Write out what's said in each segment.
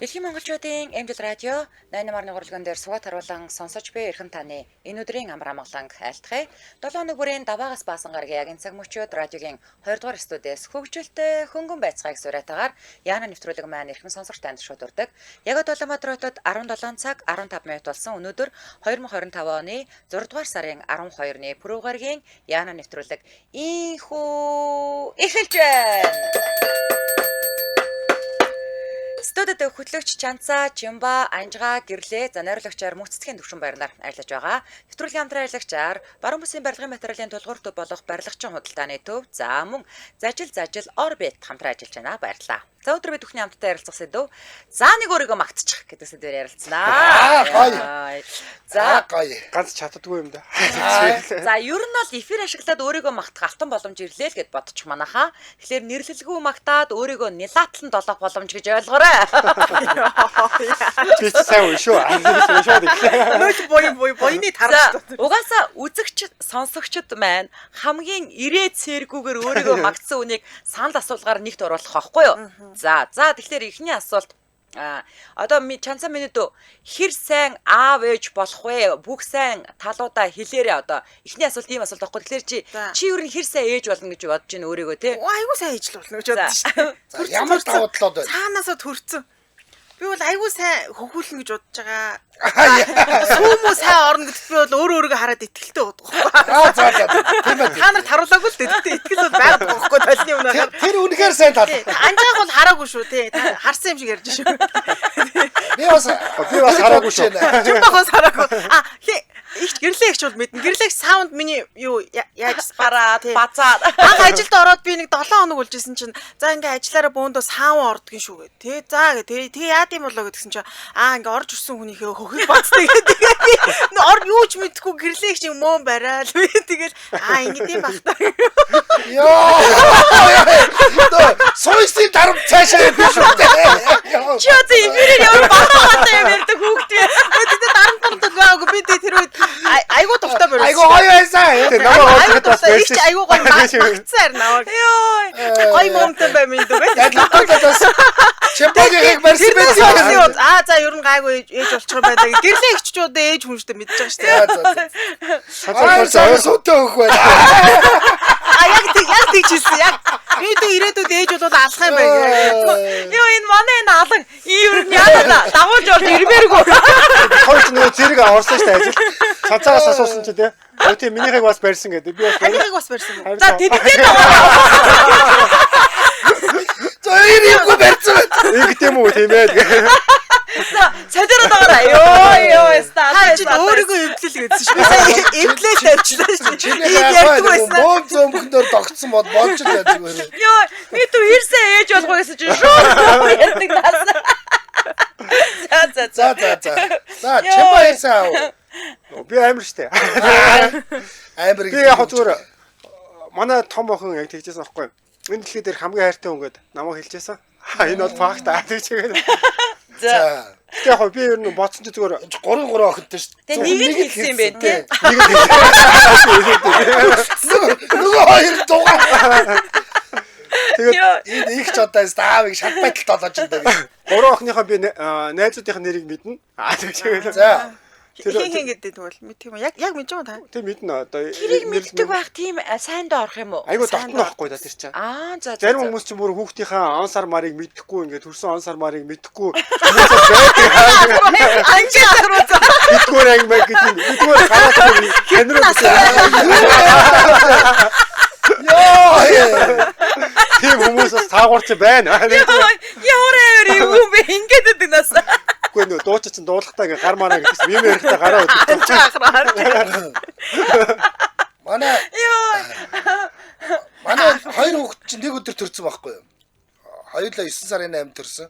Дэлхийн монголчуудын MJ радио 8.1 урлаган дээр сугаад харуулan сонсож буй эрхэм таны энэ өдрийн амар амгаланг айлтгая. 7 хоног бүрийн даваагаас баасан гарагийн яг энэ цаг мөчид радиогийн 2 дугаар студиэс хөгжилтэй хөнгөн байцгааг суриатаагаар Яна нэвтрүүлэг маань эрхэм сонсогч танд шууд урдаг. Яг одоо Улаанбаатар хотод 17 цаг 15 минут болсон. Өнөөдөр 2025 оны 6 дугаар сарын 12-ны пүрэв гарагийн Яна нэвтрүүлэг ийхүү эхэлж байна. Студид хөтлөгч Чанцаа, Чимба, Анжгаа, Гэрлээ, за найруулагчаар Мөццгийн төвшин баярнаар ажиллаж байгаа. Нэвтрүүлгийн хамтран ажиллагчаар Баруун бүсийн барилгын материалын тулгуур төв болох барилгачин худалдааны төв, за мөн Зажил Зажил Орбит хамтран ажиллаж байна. Баярлалаа. За өдөр бид бүхний хамтдаа ярилцах сэдв. За нэг өөрийгөө магтчих гэдэг сэдвээр ярилцсанаа. Аа, гоё. За гоё. Ганц чаддгүй юм да. За ер нь бол эфир ашиглаад өөрийгөө магтах алтан боломж ирлээ л гэд бодчих манайхаа. Тэгэхээр нэрлэлгүй магтаад өөрийгөө нилаатлан долоох боломж гэж ойлгоорой. Би ч сайн уншуу. Уншаад ирлээ. Нөл буян буян буяны За тарж. угаасаа үзэгч сонсогчд маань хамгийн ирээ цэргүүгээр өөрийгөө магтсан үнийг санал асуулгаар нэгт оруулах байхгүй юу? За за тэгэхээр эхний асуулт А одоо чанса минут хэр сайн аав ээж болох вэ? Бүх сайн талуудаа хэлээрээ одоо эхний асуулт ийм асуулт байхгүй. Тэгэхээр чи За. чи ер нь хэр сайн ээж болно гэж бодож байна өөрийгөө те? Оо айгуу сайн ээж л болно гэж бодсон шүү дээ. За ямар давуу талууд байна? Цаанаасаа төрцөн. Би бол айгуу сайн хөхүүлнэ гэж бодож байгаа. Сүүмүү сайн орно гэдэгт би бол өөрөө өөрийгөө хараад итгэлтэй бодох байхгүй. Аа за за. Тийм ээ. Та нар таруулаагүй л дээ. Тэгтээ итгэл бол байгаад байгаа байхгүй толны өмнө. Тэр үнэхээр сайн тал. Анжаах бол хараагүй шүү тий. Та харсан юм шиг ярьж шүү. Би бас Би бас хараагүй шүү. Чимбах бас хараагүй. А хи ихч гэрлээ ихч бол мэднэ. Гэрлээ их саунд миний юу яаж Бараад тий. базаад Анх ажилд ороод би нэг 7 хоног болж исэн чинь за ингээ ажиллаараа бөөндөө сааван ордгийн шүү гэ. Тэ за гэ. Тэ тэг яад юм болоо гэдгсэн чинь аа ингээ орж ирсэн хүнийхээ хөхийг бацдаг гэдэг. Тэгээ би ор юу ч мэдэхгүй гэрлээ их чинь мөөн барайл. Би тэгэл аа ингэдэм бах та. Йоо. Сойсны дарам цаашаа биш үү? Чи одоо эфирээр ямар балаагатай юм ярьдаг хүүхдээ. Тэгээ дарамт дарамт байгаагүй би тэ тэр үед айгуу дуртай барьсан. Айгу гоё байсан. Тэг намайг Айгуу олоход бас дуртай. Их байсан. чи айгуу гоё магтсан харин намайг. Йой. Гоё мөмтэй бай минь дүү. Ядлаа бас Чимбагийг барьсан Тэрнээс хойш байсан. юу аа за ер нь гайгүй ээж болчих юм байна. Гэрлээ ихчүүд ээж хүн шүү дээ мэдэж байгаа шүү дээ. За за. Аа за сүйтэй өгөх байна. А яг тэг яг тэгж хэлсэн. Яг би дүү ирээдүйд ээж болвол алах юм байна. Йоо энэ манай энэ алан ийм ер нь яагаад дагуулж орж ирмээргүй. Хоёр ч нөгөө зэрэг орсон шүү дээ ажил. Цацаагаас асуусан чи тий. Өө тий минийхийг бас барьсан гэдэг. Би бас Танихыг бас барьсан уу? За тэдтэй дагуулаа. За энэ юмгүй барьсан байна. Ингэт юм уу тийм ээ. За солиороод байгаарай. Йоо ёо ста. Та чи өөрийгөө эвдлэл гэдсэн шүү. Би сая эвдлэл тавьчлаа шүү. Чиний Ийм ярьдаг байсан. бөөм зөмхнөр догцсон бод болж л байж зүгээр. Йоо би түр хэрсэн ээж болох уу гэсэн чинь шууд ярьдаг наас. За за За за за. За Чимба ярьсан аав. Би амар штэ. Амар Би яг зүгээр манай том охин яг тэгжсэн аахгүй. Энэ дэлхий дээр хамгийн хайртай хүн гээд намайг хэлжсэн. А энэ бол факт аа тэгж тэгээд. За. За. Гэтэ яг би ер нь бодсон чи зүгээр 3 3 охинтой шүү. Тэгээ нэг нь хэлсэн юм байна тий. нэг л Нөгөө хоёр дугаа. Тэгээд Йоо. Энэ их ч одоо аавыг шат байдалд олоож байна. гурван охиныхоо би найзуудынх нь нэрийг мэднэ. А тэгж тэгээд. За. Тэр- Хин хин гэдэг тэгвэл мэдэх юм уу? Яг яг мэдэж юм уу та? Тэг мэднэ одоо. Тэрийг мэддэг байх тийм сайндаа орох юм уу? Айгу Сайн дотно байхгүй да тэр чинь. Аа за за. Зарим хүмүүс чинь бүр хүүхдийнхээ он сар марыг мэдэхгүй ингээд төрсөн он сар марыг мэдэхгүй хүмүүсээс байдаг. Анжи ахруу. Мэдгүүр анги маг гэдэг юм. Мэдгүүр гараад танираа Йоо. тийм хүмүүс бас цаагуур чи байна. Ямар амар юм бэ ингээд өгдөг нас. Үгүй нөө дууч чинь дуулахтаа ингээд гар мараа гэдэг чинь юм ярихдаа гараа өгдөг. Анжи ахруу. Манай Йоо. манай хоёр хүүхэд чинь нэг өдөр төрсөн байхгүй юу? Хоёулаа 9 сарын 8 төрсөн.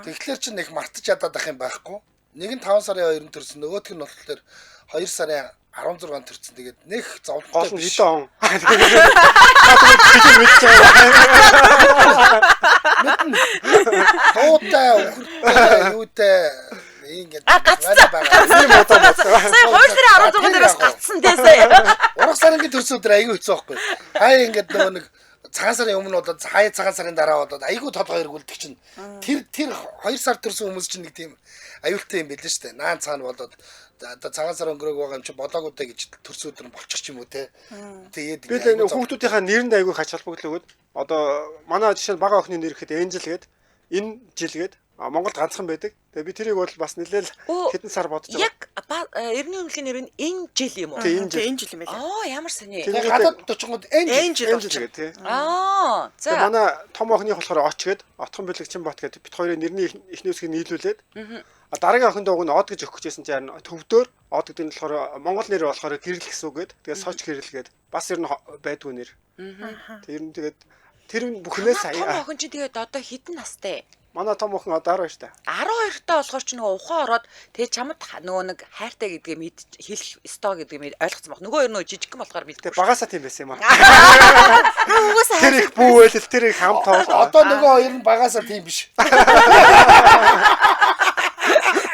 Тэгэхээр чинь нэг мартаж ядаад ах юм байхгүй. Нэг нь 5 сарын 2-нд төрсөн, нөгөөх нь болохоор 2 сарын 16-нд төрсөн. Тэгээд нэг Гол зовлонтой нь биш. хэдэн он. Тэгээд би мэдж байгаа. Дуутай, үхэртэй, юутай ингээд А гацсан. Тийм удаа болсон. Сая 2 сарын 16 дээр бас гацсан тий сая. Ураг сарангийн төрсөн өдөр аягүй хэцүү байхгүй. Хай ингээд нөгөө нэг Цагаан сарын өмнө болоод хаяа цагаан сарын дараа болоод айгүй толгой эргүүлдэг чинь тэр 2 сар төрсэн хүмүүс чинь нэг тийм аюултай юм билээ шүү дээ. Наан цаана болоод одоо цагаан сар өнгөрөөг байгаа юм чи болоогүй дээ гэж төрсөн өдөр нь болчих ч юм уу те. Тэгээд Би л энэ хүүхдүүдийнхаа нэрэнд айгүй хач холбогдол өгöd. Одоо манай жишээ нь бага охины нэр гэхэд Энжел гээд энэ жил гээд Монголд ганцхан байдаг. Тэгээ би тэрийг бол бас нэлээл хэдэн сар бодож байгаа. Яг эртний өмнөхийн нэр нь энэ жил юм уу? Тийм энэ жил. Энэ жил юм байлаа. Аа ямар сони. Тэгээ гадаад очингууд Энжел гэдэг тий. Аа за. Тэгээ манай том охиных болохоор оч гээд Отхон бэлэгчин бот гээд бит хоёрын нэрний эхний үсгийг нийлүүлээд дараагийн охин дууг нь од гэж өгөх гэжсэн чинь харин төвдөр од гэдэг нь болохоор монгол нэр болохоор гэрэл гэсэн үг гээд тэгээ соч гэрэл гээд бас ер нь байдгүй нэр. Тэр нь тэгээд тэр бүхнээс том охин чинь тэгээд одоо хэдэн настай? Манай том охин одоо 12 та. 12 та болохоор чи нөгөө ухаан ороод тэгээ чамд нөгөө нэг хайртай гэдгээ мэд хэлэх ёстой гэдгээ мэд ойлгоцсон баг. Нөгөө ер нь жижигхэн болохоор мэдгүй. Тэгээ багасаа тийм байсан юм аа. Угаасаа тэр их бүүвэл тэр их хамт тоол. Одоо нөгөө хоёр нь багасаа тийм биш.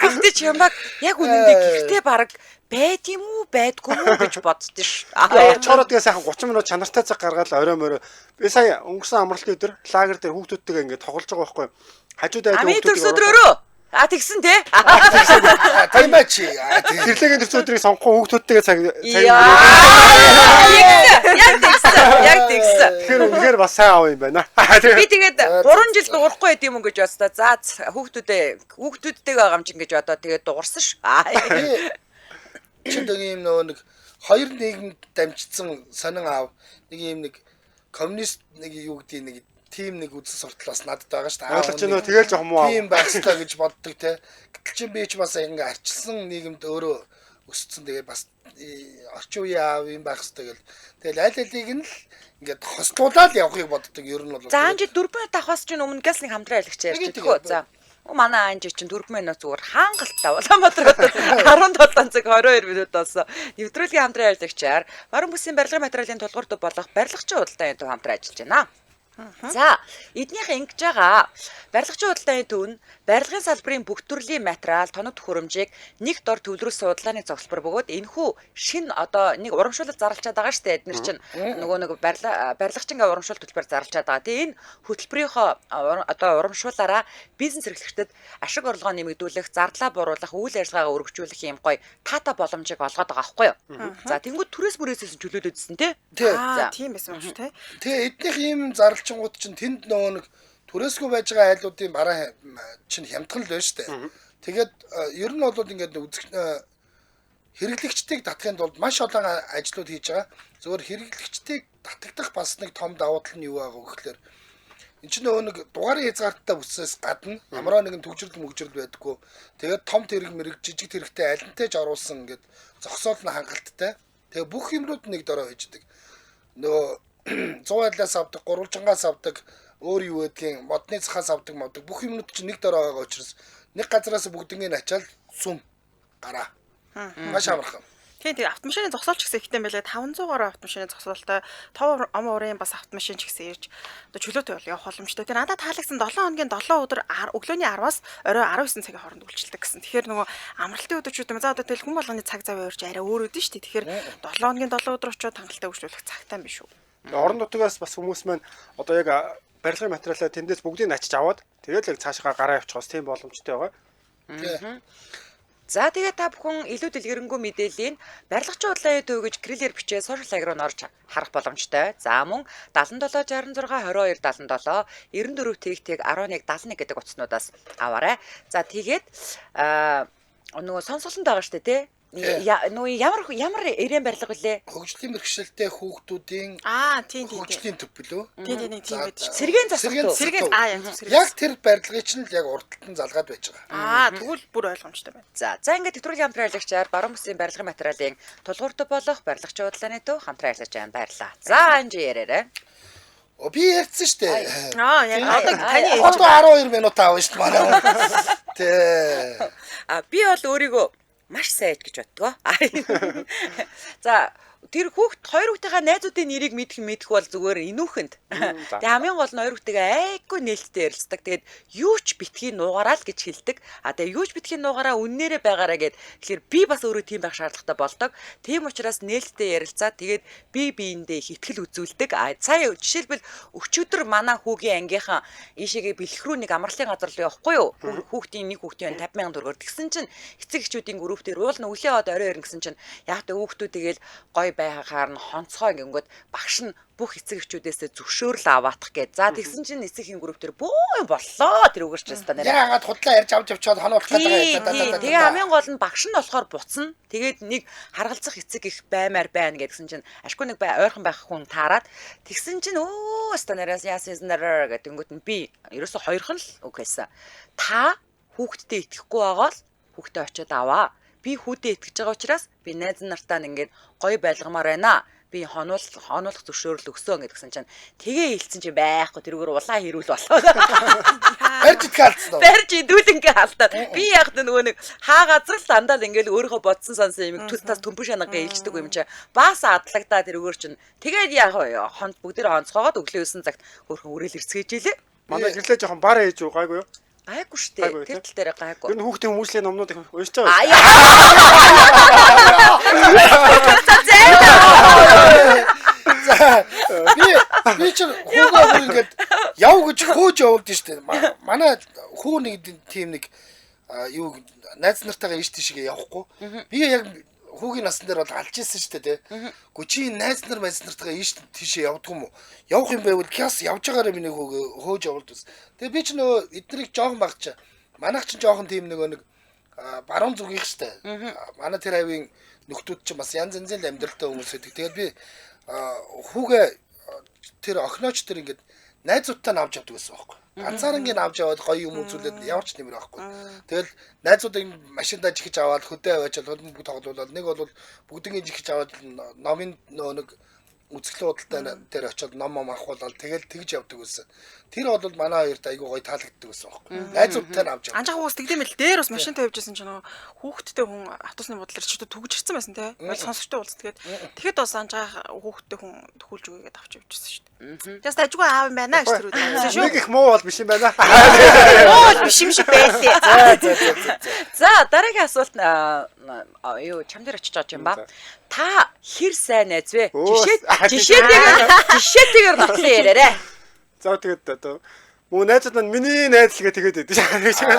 Гэтэ чамайг яг үнэндээ гэртээ баг байд юм уу байдгүй юм уу гэж боддоо ш. Очоороо тэгээ сайхан 30 минут чанартай цаг гаргаад орой морой. Би сая өнгөрсөн амралтын өдөр лагер дээр хүүхдүүдтэйгээ ингээд тоглож байгаа байхгүй. Хажууд айд хүүхдүүд төрсөн өдрөөрөө. А тэгсэн те. Тийм ээ чи. Тэрлэгийн төрсөн өдрийг сонгохгүй хүүхдүүдтэйгээ цаг цаг Яг тэгсэн. Яг тэгсэн. Тэгэхээр үнэхээр бас сайн аав юм байна. Би тэгээд 3 жил дуурахгүй байд юм гэж бодсоо. За хүүхдүүдтэйгээ байгаа юм чинь гэж бодоо тэгээд дуурсан ш. Чи нэг юм нөгөө нэг хоёр нийгэмд дамжсан сонин аав нэг юм нэг коммунист нэг юу гэдгийг нэг тим нэг үзэл суртал бас надад байгаа шүү дээ. Ойлгож байна уу? Тэгэл жоох муу аав. Тийм байх ёстой гэж боддог те. Гэтэл чинь би ч бас ингээ арчилсан нийгэмд өөрөө өссөн. Тэгээ бас орчин үеийн аав юм байх ёстой гэл. Тэгэл аль алийг нь л ингээд хослуулаад явахыг боддог ер нь бол. За анжи 4 минут авахаас чинь өмнө газ нэг хамтран аялагч ярьж байгаа. За. Манай анжи чинь 4 минут зүгээр хангалттай Улаанбаатар хотод 17 цаг 22 минут болсон. Нэвтрүүлгийн хамтран аялагчаар баруун бүсийн барилгын материалын тулгуур төв болох барилгачийн худалдааны төв хамтран ажиллаж байна. За, эднийх ингэж байгаа. Барилгачийн худалдааны төв нь барилгын салбарын бүх төрлийн материал, тоног төхөөрөмжийг нэг дор төвлөрүүлсэн худалдааны зогсолбор бөгөөд энэхүү шин одоо нэг урамшуулал зарлчаад байгаа шүү дээ. Эднэр чинь нөгөө нэг барилгачингаа урамшуул төлбөр зарлчаад байгаа. Тэгээ энэ хөтөлбөрийнхөө одоо урамшуулаараа бизнес эрхлэгчдэд ашиг орлогоо нэмэгдүүлэх, зардлаа бууруулах, үйл ажиллагаагаа өргөжүүлэх юм гоё таата боломжийг олгоод байгаа байхгүй юу? За, тэнгууд түрээс мөрөөсөөс чөлөөлөдсөн тий. За, тийм байсан юм шүү тий. Тэгээ эднийх ийм зарлчингууд чинь тэнд нөгөө нэг түрээсгүй байж байгаа айлуудын бараа чинь хямдхан л байна шүү дээ. Тэгээд ер нь бол ингээд үзэх хэрэглэгчдийг татахын тулд маш олон ажлууд хийж байгаа. Зөвхөн хэрэглэгчдийг татагдах бас нэг том давуу тал нь юу байгаа вэ гэхлээр эн чинь нөгөө нэг дугаарын хязгаарттай бүсээс гадна ямар нэгэн төгжрөл мөгжрөл байдаггүй. Тэгээд том тэрэг мэрэг жижиг тэрэгтэй алинтай ч оруулсан ингээд зогсоол нь хангалттай. Тэгээ бүх юмнууд нэг дорой хийждэг. Нөгөө 100 айлаас авдаг, гурвалжингаас авдаг, өөр юу гэдгийг модны цахаас авдаг, моддаг бүх юмнууд чинь нэг дорой байгаа учраас нэг газараас бүгднийг ачаал сүм гараа. Маш амархан. Тийм тийм автомашины зогсоол ч гэсэн ихтэй юм байлээ. 500 гаруй автомашины зогсоолтой 5 ом уурын бас автомашин ч гэсэн ирж одоо чөлөөтэй бол явах боломжтой. Тэр надад таалагдсан 7 хоногийн 7 өдөр өглөөний 10-аас орой 19 цагийн хооронд үйлчилдэг гэсэн. Тэгэхээр нөгөө амралтын өдрчүүд юм. За одоо тэгэл хүн болгоны цаг зав өөрч арай өөр өдөн шүү дээ. Тэгэхээр 7 хоногийн 7 өдөр очиод хангалттай үйлчлүүлэх цагтай юм биш үү? Орон нутгаас бас хүмүүс маань одоо яг барилгын материалаа тэндээс бүгдийг ачиж аваад тэгээд л яг цаашгаа гараа явчихоос тийм боломжтой байгаа. За тэгээ та бүхэн илүү дэлгэрэнгүй мэдээллийг барилгачийн худалдааны төв гэж гэрэлээр бичээ сошиал хаяг руу орж харах боломжтой. За мөн 77 66 22 77 94 тэг 11 71 гэдэг утаснуудаас аваарай. За тэгээд нөгөө сонсголонд байгаа штэ тий. Нөгөө ямар эрээн барилга вүлээ? Хөгжлийн бэрхшээлтэй хүүхдүүдийн тийм тийм хөгжлийн төв билүү? Тийм тийм тийм байдаг шүү. Сэргээн засах төв. Сэргээн яг Яг тэр барилгыг чинь л яг урд талд нь залгаад байж байгаа. Тэгвэл бүр ойлгомжтой байна. За ингээд нэвтрүүлгийн хамтран ажиллагчаар баруун бүсийн барилгын материалын тулгуур төв болох барилгачийн худалдааны төв хамтран ажиллаж байгаа баярлалаа. За анжи яриарай. Би ярьсан шүү дээ. Яг одоо таны одоо 12 минут аав шүү дээ манай. Тэ. Би бол өөрийгөө маш сайн гэж боддгоо. За, Тэр хүүхд хоёр хүүхдийнхаа найзуудын нэрийг мэдэх бол зүгээр инүүхэнд. Тэгээ хамгийн гол нь хоёр хүүхдтэйгээ айгүй нээлттэй ярилцдаг. Тэгээд юу ч битгий нуугараа л гэж хэлдэг. А тэгээ юу ч битгий нуугараа үннээрээ байгаараа гэд. Тэгэхээр би бас өөрөө тийм байх шаардлагатай болдог. Тийм учраас нээлттэй ярилцаа. Тэгээд би биендээ их итгэл үзүүлдэг. А сая жишээлбэл өчигдөр манай хүүгийн ангийнхан ийшээгээ бэлэх рүү нэг амарлын газар руу явахгүй юу? Хүүхдийн нэг хүүхдийн 50,000 төгрөгөөр. Тэгсэн чинь эцэг эхчүүдийн групп дээр уул нь өглөө яваад орой ирнэ гэсэн чинь яг тэ хүүхдүүд тэгэл гой байхаар нь хонцгой гингүүд багш нь бүх эцэг эхчүүдээс зөвшөөрөл аваатах гээд. За тэгсэн чинь эцэг эхийн групп дээр бөө юм боллоо тэр үгэрч өста нэрээ. Яагаад худлаа ярьж авч явчаад хоноо болох гэдэг байгаа. Тэгээ хамгийн гол нь багш нь болохоор буцна. Тэгээд нэг харгалзах эцэг их баймаар байна гэдгсэн чинь ашгүй нэг ойрхон байх хүн таарад тэгсэн чинь өө өста нэрээс яасан нэр гэдэг нь би ерөөсө хоёрхан л үг хэлсэн. Та хүүхдтэй итгэхгүй байгаа л хүүхдээ очиод аваа. Би хүүдээ итгэж байгаа учраас би найз нартаа ингээд гоё байлгамаар байна. Би хонуулах зөвшөөрөл өгсөн гэдгсэн чинь тэгээ хэлсэн чинь байхгүй тэрүүгээр улаан хэрүүл болоо. Барьж итгэх алдсан уу? Барьж идүүлэнгээ алдаад. Би яг нөгөө нэг хаа газар л дандаа л ингээд өөрийнхөө бодсон сонсон юм төс тас төмпөн шанагаа илждэг юм чи. Бас адлагдаа тэрүүгээр чинь тэгээд яг хонд бүгдээр онцгойгоод өглөө 9 цагт хөөрхөн үрээл ирцгээж илээ. Манай гэрлээ жоохон бар ээж үү гайгүй юу? Гайгүй шүү дээ. Тэр тал дээр гайгүй. Ер нь хүүхдийн хүмүүжлийн номнууд их уншиж байгаа. За би чинь хүүгээ бүр ингээд яв гэж хөөж явуулдсан шүү дээ. Манай хүү нэг тийм нэг юу найз нартайгаа ийш тийшээ явахгүй. Би яг хүүгийн насан дээр бол алж ирсэн шүү дээ, тэ. Гү чи найз нар майз нартайгаа ийш тийшээ явдаг юм уу? Явах юм байвал кяс явж байгаараа миний хүүгээ хөөж явуулд ус. Тэгээ би ч нөгөө эднэрийг жоохон баг чи. Манайх чинь жоохон тийм нөгөө нэг баруун зүгийнх шүү дээ. Манай тэр хавийн нөхдүүд чинь бас янз янзын амьдралтай хүмүүс байдаг. Тэгээд би хүүгээ тэр охинооч тэр ингээд найзуудтай нь авч явдаг гэсэн байхгүй. Ганцаарангийн авч яваад гоё юм үзүүлээд ямар ч нэмэр байхгүй. Тэгэл найзуудыг машиндаа жихэж аваад хөдөө аваачаал хөлбөмбөг тоглуулаад нэг бол бүгднийг жихэж аваад номын нөгөө нэг үзэсгэлэн худалдаа дээр очиод ном авахуулаад тэгэл тэгж явдаг байсан. Тэр бол манай хоёрт айгүй гоё таалагддаг байсан байхгүй. Найзуудтай нь авч явдаг. Анжаа хүүс тэгдэм мэл дээр бас машинтай явж байсан чинь нөгөө хүүхдтэй хүн автобусны бодлоор ч түгж ирсэн байсан те. Ойл сонсогчтой уулздаг. Тэгэхэд бас анжаа хүүхдтэй хүн төхүүлж өгье гэдээ авч явж байсан шүү дээ. Just ажгүй аав юм байна гэж тэр үед хэлсэн шүү. Нэг их муу бол биш юм байна. Муу бол биш юм шиг байлээ. За дараагийн асуулт юу чам дээр очиж байгаа юм ба. Та хэр сайн найз вэ? Жишээтэйгээр нотлон яриарай. За тэгээд одоо мөн найзууд маань миний найз л гэ тэгээд байдаг шүү.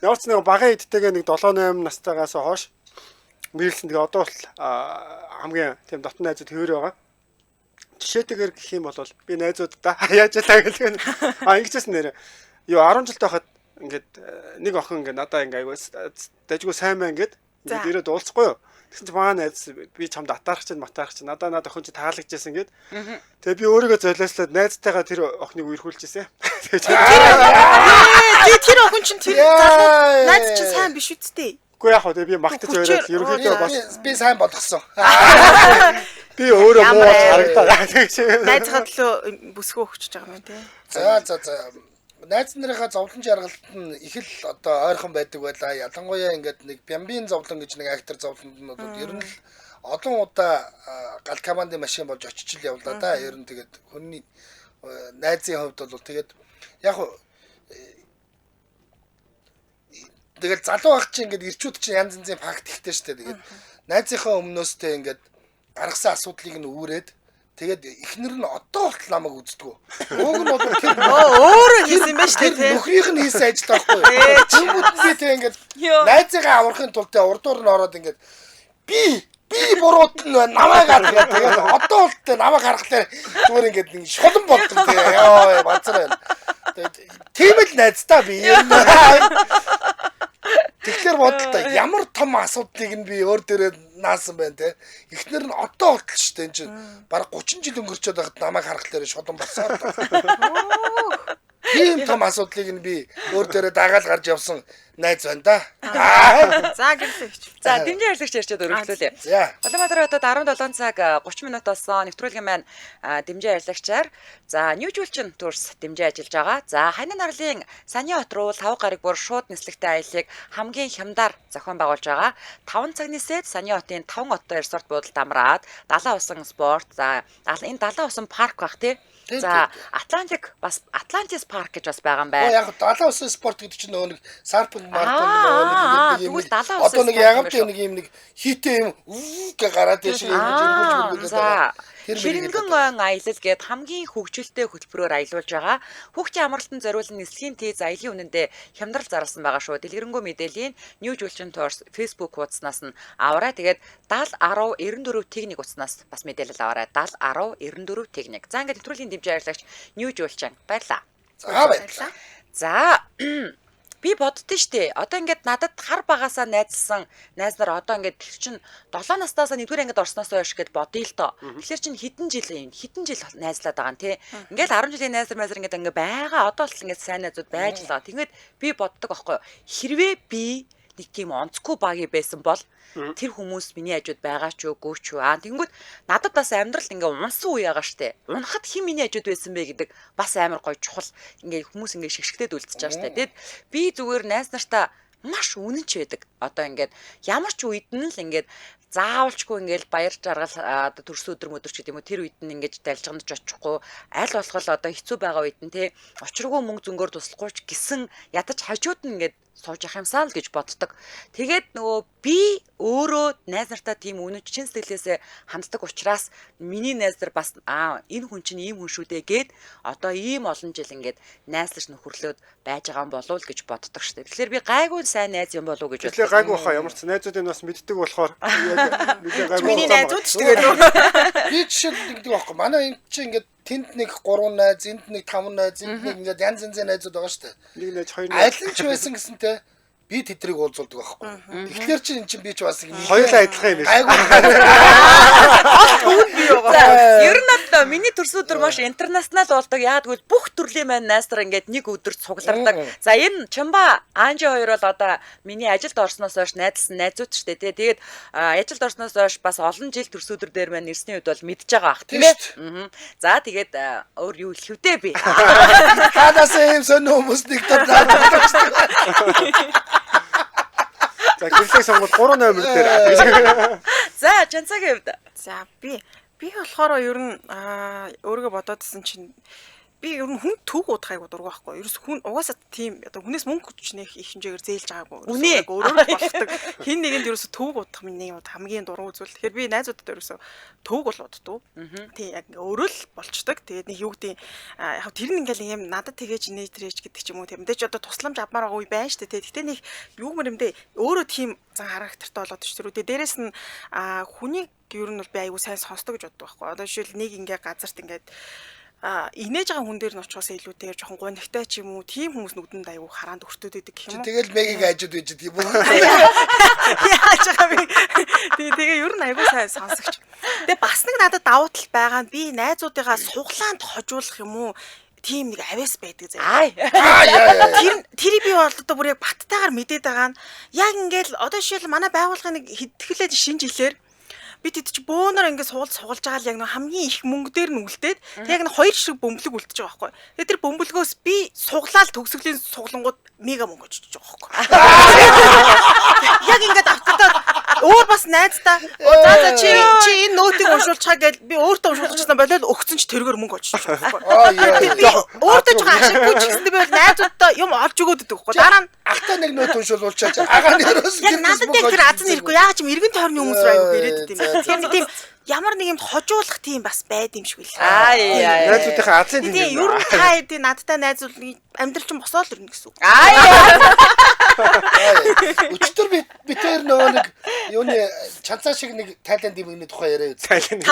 Ямар ч нэг багын эдтэйгээ нэг 7 8 настайгаас хойш мэрэлсэн. Тэгээ одоо бол хамгийн тийм дотн найзууд хэвээр байгаа. Жишээтэйгээр гэх юм бол би найзууддаа яаж ялаа гэх. А ингэжсэн нэр. Юу 10 жил байхад ингээд нэг охин ингээд надаа ингээд айгуу дажгүй сайн байна гэд ингээд ирээд уулзахгүй юу. Тэгсэн чинь манай найз би чамд атаарх чинь матаарх чинь надаа над охин чи таалагдчихсан гэд. Тэгээ би өөрийгөө золиослоод найзтайгаа тэр охиныг үерхүүлчихсэн. Тэгээ тэр охин чинь тэр найз чинь сайн биш үсттэй. Үгүй яг хөө тэгээ би магтаж ойроод ерөнхийдөө бас би сайн болгосон. Би өөрөө муу болж харагдаа. Найзгаа төлөө бүсгөө өгчөж байгаа юм тий. За за за. Найз нарынхаа зовлон жаргалт нь их л одоо ойрхон байдаг байлаа. Ялангуяа ингээд нэг Бямбийн зовлон гэж нэг актер зовлонд нь бол ер нь л олон удаа гал командын машин болж очиж л явлаа да. Ер нь тэгээд хүний найзын хувьд бол тэгээд яг тэгэл залуу ах чинь ингээд ирчүүд чинь янз янзын факт ихтэй штэ. Тэгээд найзынхаа өмнөөстэй ингээд гаргасан асуудлыг нь үүрээд тэгээд эхнэр нь одоо болтол намайг үздэггүй. Өөг нь бол тэр өөрөө хийсэн юм байна шүү дээ. Нөхрийнх нь хийсэн ажил байхгүй. Тэнгүүд нь би тэг ингээд найзыгаа аврахын тулд тэ урдуур нь ороод ингээд би буруут нь намайг гаргах. Тэгээд одоо болтол намайг гаргахлаар зүгээр ингээд нэг шулан болдог тэг. Йоо базар байна. Тэгээд тийм л найз та би. Тэгэхээр бодлоо ямар том асуудлыг нь би өөр дээрээ наасан байна те. Эхнэр нь одоо болтол шүү дээ. Энэ чинь бараг 30 жил өнгөрчөөд байхад намайг харахлаар шулан болсон. Тийм том асуудлыг нь би өөр дээрээ дагаал гарч явсан найз байна да. За гэрлээ гэж. За дэмжин ярьлагч ярьчаад өргөжлүүлье. За. Улаанбаатар хотод 17 цаг 30 минут болсон. Нэвтрүүлгийн маань дэмжин ярьлагчаар за New Жүүлчин төрс дэмжин ажиллаж байгаа. За Ханин нарлын Саня хот руу 5 гараг бүр шууд нислэгтэй аяллыг хамгийн хямдаар зохион байгуулж байгаа. 5 цагны сэд Саня хотын 5 оттой resort буудалд амраад Далайн усан спорт за энэ Далайн усан парк байх тий. За Атлантик бас Атлантис парк гэж бас байгаа юм байна. Яг Далайн усан спорт гэдэг чинь нөгөө нэг сарпинг мартон нөгөө нэг юм одоо нэг ягамтай нэг юм нэг хийтэй юм гэ гараад тийш юм жиргүүлж мөргүүлээд байгаа. Ширэнгэн ойн аялал гээд хамгийн хөгжилтэй хөтөлбөрөөр аялуулж байгаа. Хүүхдийн амралтанд зориулсан нислэгийн тийз аялын үнэндээ хямдрал зарласан байгаа шүү. Дэлгэрэнгүй мэдээллийн New Жүүлчин Tours Facebook хуудаснаас нь аваарай. Тэгээд 70 10 94 тэг 1 утаснаас бас мэдээлэл аваарай. 70 10 94 тэг 1. За ингээд нэвтрүүлгийн дэмжин аялагч New Жүүлчин баярлаа. За баярлалаа. За би боддоо штэ. Одоо ингээд надад хар багасаа найзлсан найз нар одоо ингээд тэр чин 7 настаасаа 1-р ангид орсноос хойш гэд бодъё л доо. Тэгэхээр чин хэдэн жил юм хэдэн жил найзлаад байгаа юм те. Ингээд 10 жилийн найз нар ингээд байгаа. Одоо л ингээд сайн найзууд байж л байгаа. Тэгээд би боддог аахгүй юу. Хэрвээ би нэг тийм онцгүй багийн байсан бол тэр хүмүүс миний хажууд байгаа ч үгүй ч үү. Аа тэнгүүд надад бас амьдрал ингээ унсан үе байгаа штэ. Унахад хэн миний хажууд байсан бэ гэдэг бас амар гоё чухал. Ингээ хүмүүс ингээ шигшгдээд үлдчихэж байгаа штэ. Тэгэд би зүгээр найз нартаа маш үнэнч байдаг. Одоо ингээд ямар ч үед нь л ингээд заавалчгүй ингээл баяр жаргал одоо төрсөн өдөр мөдөр ч гэдэг юм уу тэр үед нь ингэж далжгандж очихгүй аль болох одоо хэцүү байгаа үед нь те учиргүй мөнгө зөнгөөр туслахгүй ч гэсэн ядаж хажууд нь ингээд сууж явах юмсан л гэж боддог. Тэгээд нөгөө би өөрөө найз нартаа тийм үнэнч чин сэтгэлээсээ ханддаг учраас миний найз нар бас энэ хүн чинь ийм хүн шүү дээ гэд одоо ийм олон жил ингээд найзлаж нөхөрлөөд байж байгаа юм болов уу гэж боддог шүү дээ. Тэгэхээр би гайгүй сайн найз юм болов уу гэж боддог. Тэгэхээр гайгүй хаа ямар ч найзуудын бас мэддэг болохоор яг нэлээ гайгүй. Миний найзууд ч тэгээд би жишээлбэл ингэдэг байхгүй. Манай энд чинь ингээд тэнд нэг 3 найз, энд нэг 5 найз, энд нэг ингээд янз янзын найзууд байгаа шүү дээ. Нэг найз, хоёр найз. Аль нь ч байсан гэсэнтэй би тэдрийг уулзуулдаг байхгүй. Тэгэхээр чи эн чинь би ч бас нэг хоёулаа адилхан юм байна. Гайгүй. Би байгаа. Ер нь бол миний төрсөн өдөр маш интернашнл болдог. Яагаад гэвэл бүх төрлийн маань найз нар ингээд нэг өдөр цуглардаг. За энэ Чамба Анжи хоёр бол одоо миний ажилд орсноос хойш найзлсан найзууд ч дээ. Тэгээд ажилд орсноос хойш бас олон жил төрсөн өдөр дээр маань ирсний үед бол мэдж байгаа ах тийм ээ. За тэгээд өөр юу хэлэх вдэ би. Танаас ийм сонир хүмүүс нэг дор За гэрлэг сонгол 3 номер дээр. За Чанцагийн хувьд. За би болохоор ер нь өөрийгөө бодоодсэн чинь би ер нь хүн төг удах айгу дургу байхгүй. Ерөөс хүн угаасаа тийм одоо хүнээс мөнгө хүч нэх их хэмжээгээр зээлж байгаагүй. Өөрөөр болгодог. Хин нэгэнд ерөөсө төг удах миний хамгийн дургу зүйл. Тэгэхээр би найзуудад ерөөсө төг бол уддаг. Тийм яг ингээ өөрөө л болчдөг. Тэгээд нэг юу гэдэг яг тэр нь ингээл юм надад тэгэж нээж тэрэж гэдэг ч юм уу. Тийм мэдээж одоо тусламж авмаар байгаа үе байна шүү дээ. Гэхдээ нэг юу мөр юм бэ? Өөрөө тийм зан характертай болоод ч тэр үү. Дээрээс нь хүнийг ер нь бол би айгу сайн сонсдог гэж боддог байхгүй. Одоо жишээл нэг ингээ газарт ингээд инээж байгаа хүн дээр нь очихоос илүүтэйгээр жоохон гунигтай ч юм уу тийм хүмүүс нүдэнд аягүй хараанд өртөөд идэг гэх юм уу. Тэгэл мегийг ажид байж гэдэг юм уу? Яаж байгаа бэ? Тэгээ ер нь аягүй сайн сонсогч. Тэгээ бас нэг надад давуу тал байгаа нь би найзуудыгаа суглаанд хожуулах юм уу? Тийм нэг авиас байдаг заяа. Тэр би бол одоо бүр яг баттайгаар мэдээд байгаа нь яг ингээл одоо жишээл манай байгууллагын нэг хэдтгэлээ шинэ жилээр би тэд чи бөөнөр ингээд суулж байгаа л яг нэг хамгийн их мөнгө дээр нь үлдээд тэг яг нэг хоёр шиг бөмбөлөг үлдэж байгаа байхгүй. Тэгээ тэр бөмбөлгөөс би суглаал төгсгөлийн суглангууд мега мөнгө очиж байгаа байхгүй. Яг ингээд автодод өөр бас найздаа за чи энэ нөтийг уншуулчихаа гэж би өөртөө уншуулчихсан болоод өгцөн чи тэргээр мөнгө очиж байгаа байхгүй. Би өөртөө жоохон ашиггүй ч гэсэндээ би бол найзуудтай юм олж өгөөд өгдөг байхгүй. Дараа нь ахтай нэг нөт уншуулчихаа агаа нь ерөөс яг надад яг тэр аз нь ирэхгүй яагаад ч юм эргэн тойрны хүмүүс рүү аягүй ирээд идэв юм. Тэгэхээр нэг тийм ямар нэг юм хожуулах тийм бас байд юм шиг үлээ. Аа найзуудынхаа азын тийм. Тийм ер нь та хэдий надтай найзуул амьдрал чинь босоол ирнэ гэсэн үг. Аа өчтөр битээр нөгөө нэг юуны чанцаа шиг нэг Тайланд эмгэгний тухай яриа үз. Тайланд.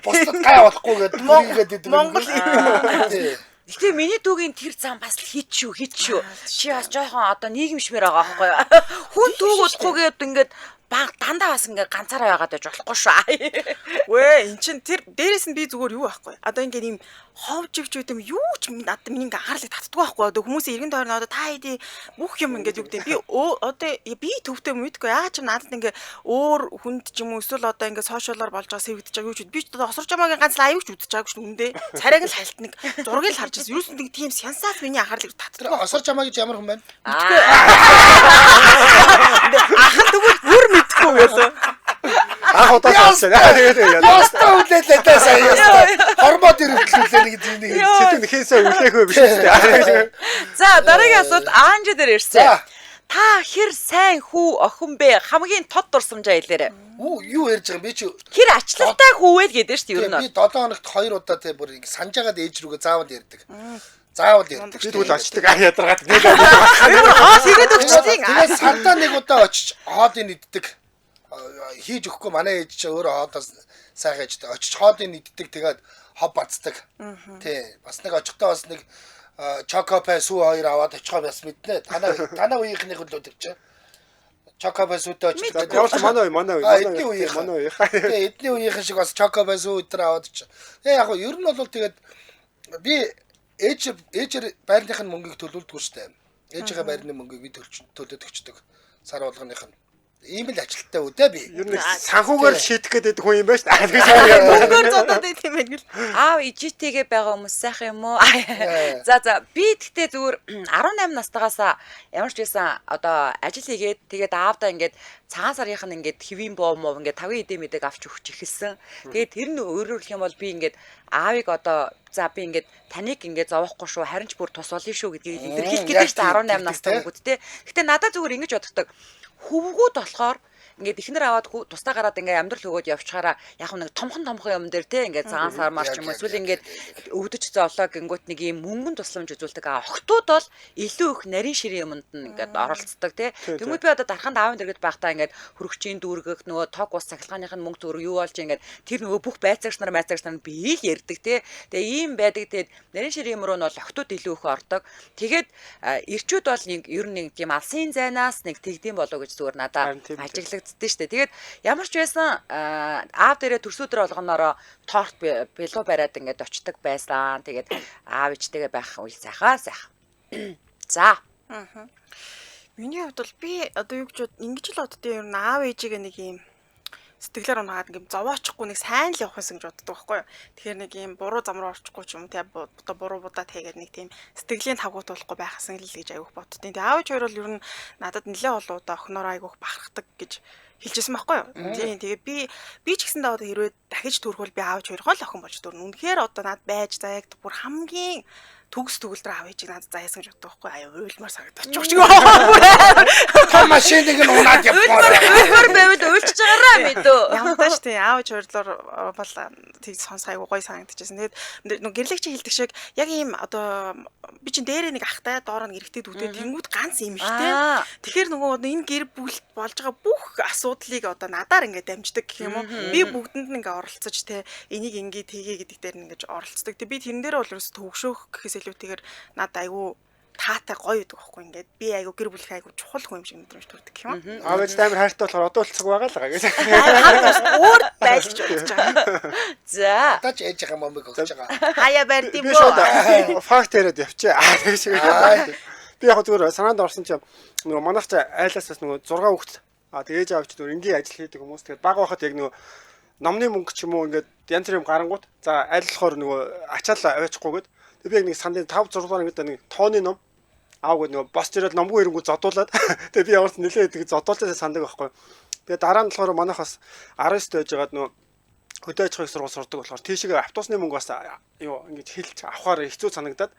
Бусдад гай болохгүй гэдэг мөрийгээд идэв. Монгол Гэхдээ миний дүүгийн тэр зам бас хит шүү. Чи бас жоохон одоо нийгэмшмээр байгаа байхгүй юу? Хүн түүг удахгүйгээд ингээд баг дандаа бас ингээ ганцаараа байгаад байж болохгүй шүү. Үгүй эн чин тэр дээрэс нь би зүгээр юу байхгүй. Одоо ингээ ийм ховж ивч үү юм юу ч надад миний ингээ анхаарлыг татдаггүй байхгүй. Одоо хүмүүсийн эргэн тойрон одоо та хэдий бүх юм ингээд юу гэдэг би одоо би төвтэй мэдгүй. Яагаад ч надад ингээ өөр хүнд ч юм уу эсвэл одоо ингээ сошиалор болж байгаа сэрэгдэж байгаа юу ч би ч одоо осорч амаагийн ганц лайв ч үзэж байгаагүй шүү үндэ. Царайг нь хальт нэг зургийг л харж байсан. Юусэн нэг тийм сенсац миний анхаарлыг татдаг. Осорч амаа гэж ямар хүн байна? Ах нь тэгвэл бүр мэдхгүй байлаа. Анх удаа сонссон. Тэгээд Ястаа үлээлээ та сая ястаа. Хормоод ирвтлүүлээ нэг юм нэг. Сэтгэл нэхээсээ үлээх вэ биш үү? За дараагийн асуулт Аанжи дээр ирсэн. За. Та хэр сайн хүү охин бэ? Хамгийн тод дурсамжаа хэлээрэй. Юу ярьж байгаа юм би чи Хэр ачлалтай хүү вэ гэдэг шүү дээ ер нь. Би 7 хоногт 2 удаа те бүр ингэ санжаагаад ээж рүүгээ заавал ярьдаг. Заавал ярьдаг. Би тэгвэл очдөг. Аа ядаргаад нэг Хоол хийгээд өгчдیں۔ Тэгээд сардаа нэг удаа очиж хоолыг иддэг. Хийж өгөхгүй манай ээж чи өөрөө хоолоо сайхан ээжтэй. Очиж хоолыг иддэг тэгээд хоб бацдаг. Тий. Бас нэг очихдоо бас нэг чокопай сүү хоёр аваад очихоо бас мэднэ. Танаа үеийнхнийх л өдөр чи. Чокопай сүүтэй очдог. Ямар ч манай үе манай үе эдний үеийнх. Манай үеийнх. Тэгээ эдний үеийнхэн шиг бас чокопай сүү өдр аваад очив. Тэгээ яг нь ер нь бол тэгээд би ээжээр байрных нь мөнгийг төлүүлдэггүй шүү дээ. Ээжийнхээ байрны мөнгийг би төлөөд өгчдөг. Сар болгоных нь. Ийм л ажилттай үдэ би. Ер нь санхүүгээр шийдэх гээд байдаг хүн юм байна шүү дээ. Мөнгөөр зодоод байт юм байна гэл. Аав ижитэйгээ байгаа хүмүүс сайхан юм уу? За за би тэгтээ зүгээр 18 настайгаас ямар ч байсан одоо ажил хийгээд тэгээд аавдаа ингээд цагаан сарынх нь ингээд хэвийн боо муу ингээд 5 эдээ мэдэг авч өгч эхэлсэн. Тэгээд тэр нь өөрөөр хэлэх юм бол би ингээд аавыг одоо за би ингээд таныг ингээд зовоохгүй шүү харин ч бүр тус болно шүү гэдгийг илэрхийлэх гэдэг шүү дээ 18 настай хүүхэд те. Гэтэ надад зүгээр ингэж боддог. Хөвгүүд болохоор ингээд эхнэр аваад тусдаа гараад ингээд амьдрал өгөөд явчихаараа яг нэг томхон юм дээр те ингээд цагаан сар мар ч юм уу эсвэл ингээд өвдөж зовлоо гингүүт нэг юм мөнгөн тусламж үзүүлдэг. А охтууд бол илүү их нарийн ширийн юмд нь ингээд оролцдог те. Тэнгүүд би одоо дарханд аавын дэргэд байхдаа ингээд хөрөгчийн дүүргэх нөгөө тог ус цахилгааных нь мөнгө төгрөг юу болж ингээд тэр нөгөө бүх байцаагч нар би л ярьдаг те. Тэгээ ийм байдаг. Тэгээд нарийн ширийн юм руу нь бол охтууд илүү их ордог. Тэгээд эрчүүд бол нэг ер нь нэг тийм алсын зайнаас нэг тэгдэм болоо гэж зүгээр надаа ажиглагдсан шүү дээ. Тэгээд ямар ч байсан аав дээрээ төрсөдөр болгоноороо торт бэлүү бариад ингээд очдөг байсан. Тэгээд аав ээжтэйгээ байх үйл сайхаа сайхан. За. Миний хувьд бол би одоо юу гэж ингэж л боддیں۔ Ер нь аав ээжигээ нэг юм сэтгэлээр унаад ингээд зовоочихгүй нэг сайн л явах юмсан гэж боддог байхгүй юу. Тэгэхээр нэг юм буруу зам руу орчихгүй ч юм те одоо буруу будаа тайгаад нэг тийм сэтгэлийн тавгуут болохгүй байхсан л гэж айгүйх боддیں۔ Тэгээ аав ээж хоёр бол ер нь надад нэлээд олон удаа охиноор айгүйх бахархдаг гэж хэлжсэн байхгүй юу. Тийм тэгээ би ч гэсэндээ одоо хэрвээ дахиж төрхөл би аав ээж хоёроо л охин болж төрнө. Үнэхээр одоо над байж за яг бүр хамгийн төгс төгөлдөр аав ээжийг надад заяасан гэж боддог байхгүй аяа уйлмаар санагдчих ч гоо. Та машиныг нь унаад явбаа. Уйлмаар байвал уйлчих байгаараа мэдөө. Ямтаа ш тийм аав ээж хоёрлоор бол тэг сонсох айгуу гоё санагдчихсэн. Тэгээд нүг гэрлэгч хэлдэг шиг яг ийм одоо би чинь дээрээ нэг ахтай доороо нэг эрэгтэй дүүтэй тэнгүүд ганц юм ихтэй. Тэгэхээр нөгөө одоо энэ гэр бүл болж байгаа бүх асуудлыг одоо надаар ингээд дамждаг гэх юм уу. Би бүгдэнд нь ингээд оролцож те энийг ингээ тгий гэдэг дээр нь ингээд оролцдог. Тэг би тэрэн дээр бол ерөөс төвшөөх гэхээс илүүтэйгээр надад айгүй таатай гоё гэдэг байхгүй ингээд би айгүй гэр бүлийнх айгүй чухал хүн юм шиг мэдрэмж төрдөг гэх юм. Аав ээж амар хайртай болохоор одоо л цуг байгаа л байгаа гэж. Өөр байл гэж бодож байгаа. За. Таач ээжийнхээ момыг өгч байгаа. Хаяа барьд юм бөө. Би шууд факт яриад явчих. Аа тэгш. Би яг зүгээр санаанд орсон чинь нөгөө манайх ч айлаас бас нөгөө 6 хүүхэд аа тэг ээж аав ч нөгөө энгийн ажил хийдэг хүмүүс. Тэгээд баг байхад яг нөгөө номны мөнгө ч юм уу ингээд янз бүрийн юм гарангуут за аль болохоор нөгөө ачаал аваачихгүйгээд би яг нэг сандын 5 6 дугаар ангид нэг тооны ном аав гээд нөгөө босч ирээд номгүй ирэнгүү зодуулаад тэгээ би ямар ч нэлээд тэг зодуулчихсан сандаг байхгүй. Тэгээ дараа нь болохоор манайх бас 19 дэх байжгаад нөгөө хөдөө аж ахуйн сургууль сурдаг болохоор тийшээ автобусны мөнгө бас юу ингэж хэлж авахаар хэцүү санагдаад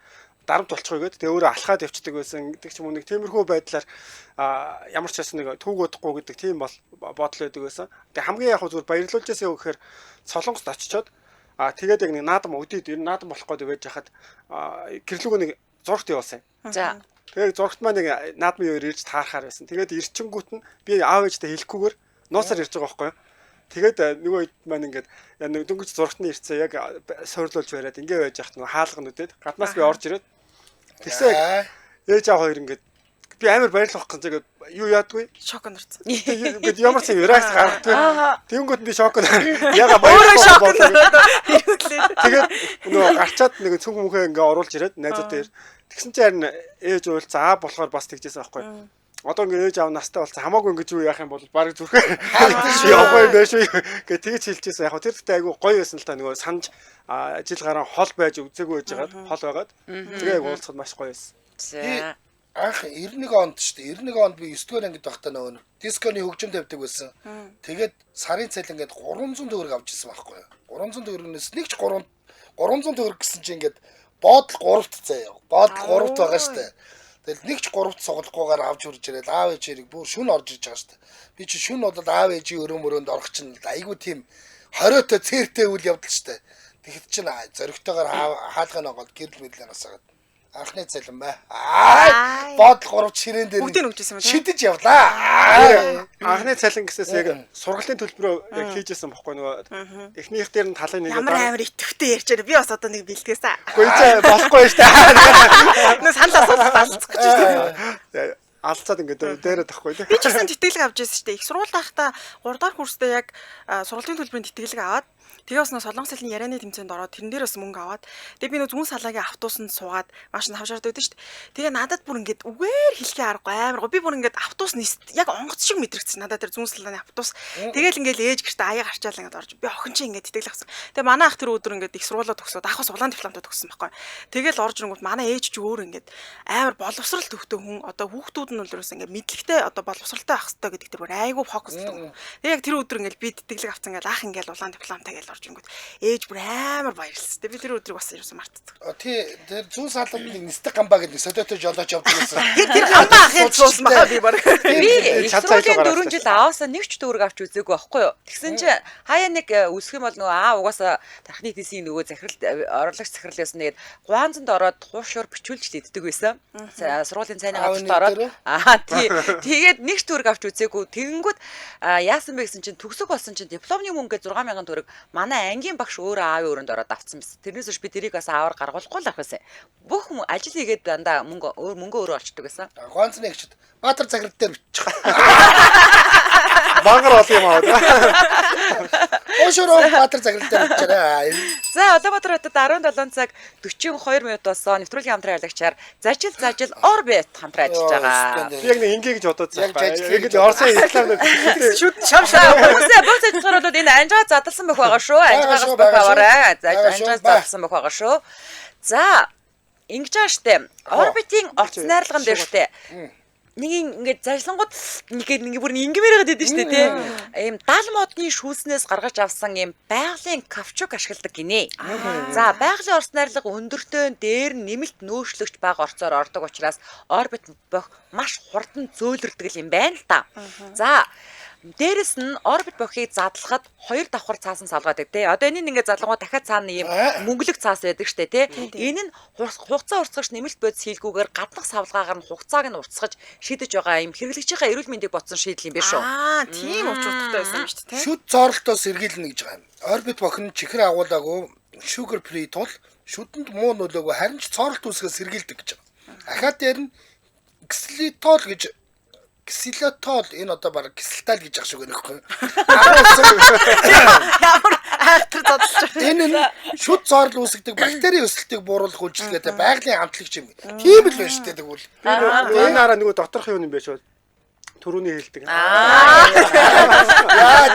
дарамт болчихё гээд тэгээ өөрөө алхаад явцдаг байсан гэдэг ч юм уу нэг тиймэрхүү байдлаар ямар ч байсан нэг түүг удахгүй гэдэг тийм бол бодол байдаг байсан. Тэгээ хамгийн яг зүгээр баярлуулж байсан юу гэхээр Солонгост очичоод тэгээд яг нэг наадам өдөөд ер нь наадам болох гээд байж хахад гэрлүүг нэг зурагт явуулсан юм. За. Тэгээд зурагт маань нэг наадмын үеэр ирж таарахаар байсан. Тэгээд ирчингүүт нь би аав ээжтэй хэлэхгүйгээр нуусаар ирж байгаа байхгүй юу? Тэгээд нөгөө үед маань ингээд нэг дөнгөж зурагт нь ирсэн яг суурлуулж бариад ингээ байж хахад нөгөө хаалга нүдээд гаднаас би орж ирээд тэгсэн ээж аав хоёр ингээд Би амар баярлах гэж ингээд юу яадгүй. Шоконд орсон. Ингээд ямар ч юм реакц гаргадгүй. Тэнгүүд би шоконд яга Өөрөө баярлах шоконд болоо. ороод. Тэгээд нөгөө гарчаад нэг цүнх мөнхөө ингээ оруулж ирээд найзууд дээр. Тэгсэн чинь харин ээж уйлцсан аа болохоор бас тэгжсэн байхгүй. Одоо ингээ ээж аав настай болсон хамаагүй ингэж юу яах юм бол баг зүрхээ явах юм байх шүү гэ тэгж хэлжсэн. Яг тэр тэгтээ айгүй гоё байсан л та нөгөө санаж жил гарan хол байж үзээгүй байж байгаад хол байгаад тэгээ айгүй уулзахад маш гоё байсан. За. Анх 91 онд шүү дээ. 91 онд би 9 дугаар ангид байхдаа нөгөө нэг дисконы хөгжим тавьдаг байсан. Тэгээд сарын цалин ингээд 300 төгрөг авч ирсэн байхгүй юу? 300 төгрөгнөөс нэг ч 3 300 төгрөг гэсэн чинь ингээд боодол 3-т заяа. Боодол 3-т байгаа шүү дээ. Тэгэл нэг ч 3-т сугалахгүйгээр авч үрж ирэл аав ээж хэрэг бүр шүн орж иж байгаа шүү дээ. Би чи шүн бол аав ээжийн өрөө мөрөөнд орох чинь айгүй тийм хориотой цээртэй үйл явдал шүү дээ. Тэгэхэд чинь зоригтойгоор хаалгын онгод гэрэл мэдлээ насаагаад анхны цалин бай. Аа боодол 3 ширээн дээр Бүгдийг нь өгч ирсэн юм тий? Шидэж явлаа. Аа. Анхны цалин гэсээс яг сургалтын төлбөрөө яг хийжсэн бохгүй нөгөө эхнийх дээр нь талын нэг Ямар амар итгэвтэй ярьж байгаа. Би бас одоо нэг бэлтгээсэн. Үгүй ээ болохгүй шүү дээ. Нөө санал асуулт алцах гэж байна. Алцаад ингээд дээрээ тахгүй тий. Би ч гэсэн тэтгэлэг авч ирсэн шүү дээ. Их сургууль байхдаа 3 дахь курсдээ яг сургуулийн төлбөрийн тэтгэлэг аваад тэгээ бас нөө солонгос хэлний ярианы тэмцээнд ороод тэрэн дээр бас мөнгө аваад тэгээ би нөө зүүн салаагийн автобусанд суугаад маш хавшаард байдаг шүү дээ. Тэгээ надад бүр ингээд үгээр хэлхий аргагүй амар гоо. Би бүр ингээд автобус яг онгоц шиг мэдрэгдсэн. Надад тэр зүүн салааны автобус. Тэгээл ингээд ээж гэртээ аяа гарчаал ингээд орж би охин чинь ингээд тэтгэлэг авсан. Тэгээ манай ах тэр өдөр ингээд их сургуулаа төгсөөд ах бас улаан дипломтой төгссөн байхгүй. Тэгээл орж ирэнгүүт манай ээж чи өөр ингээд амар боловсрал төвтэй хүн одоо хүүхдүүд нь бол ерөөс ингээд мэдлэгтэй одоо боловсралтай байх хэрэгтэй гэдэг тэр бүр айгүй фокустай. Тэгээ яг тэр өдөр ингээд би тэтгэлэг авсан ингээд ах ингээд улаан дипломтой гэж орж ирэнгүүт ээж бүр амар баярлсан. Тэгээ би тэр өдрийг бас ерөөсөө мартдаг. Тий тэр зүүн саланд нэг нисдэг гамбаа гэдэг нэг солиотой жолооч явдаг байсан. Тэр гамбаа ахын суусан баха би баг. Би их Чад сургуулийн зайлуу 4 жил аавсаа нэг ч төгрөг авч үзээгүй байхгүй юу. Тэгсэн чинь хаяа нэг үсэх юм бол нөгөө аа угаасаа тархины тийсийн нөгөө захирал орлогч захирал байсан нэгэд гуанзанд ороод хуушуур бичүүлж л иддэг байсан. Сургуулийн цайны Аавын газарт ороод нэр дээр аа тий. Тэгээд нэг ч төгрөг авч үзээгүй. Тэгэнгүүт яасан бэ гэсэн чинь төгсөг болсон чинь дипломны мөнгө 6000 төгрөг манай ангийн багш өөрөө аавын өрөөнд ороод авцсан байсан. Тэрнээс хойш би тэрийг бас аавар гаргуулахгүй л авах байсан. Бүх ажил хийгээд дандаа мөнгө өөрөө олчдөг байсан. Гонцны эгчд Баатар захирал дээр бичих. Мангар олон юм аа. Уушуруу Баатар захирал дээр бичээрэй. За Улаанбаатар хотод 17 цаг 42 минут болсон. Нэвтрүүлгийн хамтран ажиллагчаар Зажил Зажил Orbit хамтран ажиллаж байгаа. Би яг нэг ингээ гэж бодоод Яг жажил Яг л Орсын реклам нэг Шүд шав За хүмүүсээ бууц ажиллахаар бол энэ анжгаа задлсан бүх байгаа шүү. Анжгаагаас шүү, бүх байгаа шүү. аваарай. За Байгаа шүү, анжгаа бай. задлсан бүх байгаа шүү. За ингэж байгаа штэ. Orbit-ийн орц найрлаган дээр штэ. Нэг ингээд зажлангууд нэг нэг бүр ингэмээр байгаад идэв штэ тий. Ийм дал модны шүүснээс гаргаж авсан ийм байгалийн кавчук ашигладаг гинэ. За байгалийн орц найрлага өндөртөө дээр нь нэмэлт нөөцлөгч бага орцоор ордог учраас орбит бох маш хурдан зөөлрдөг юм байна л та. За дээрэс нь орбит бохийг задлахад хоёр давхар цаасан салгаад байдаг тий. Одоо энэ нь ингээд задлангууд дахиад цаана ийм мөнгөлөг цаас байдаг штэ тий. Энэ нь хугацаа уртсагч нэмэлт бодис хийлгүүгээр гаднах савлгаагаар нь хугацааг нь уртсгаж шийдэж байгаа юм хэрэглэгчийнхаа эрүүл мэндийг бодсон шийдэл юм биш үү? Аа тийм учир утгатай байсан юм шүү дээ тий. Шүд зоорлтоос сэргийлнэ гэж байгаа юм. Орбит бохин чихэр агуулаагүй sugar free тул шүдэнд муу нөлөөгөө харин ч цооролт үүсгэхээс сэргийлдэг гэж байгаа. Ахаад дээр нь ксилитол гэж ксилитол энэ одоо баг ксилтал гэж ах шиг байна гэхгүй. Ямар айхтар задлж байгаа. Энэ нь шүд зоорол үүсгэдэг бактерийн өсөлтийг бууруулах үйлчилгээтэй байгалийн амтлагч юм. Тийм л байна шүү дээ тэгвэл. Энэ араа нөгөө доторх юм юм биш үү? Төрөүний хэлдэг. Яа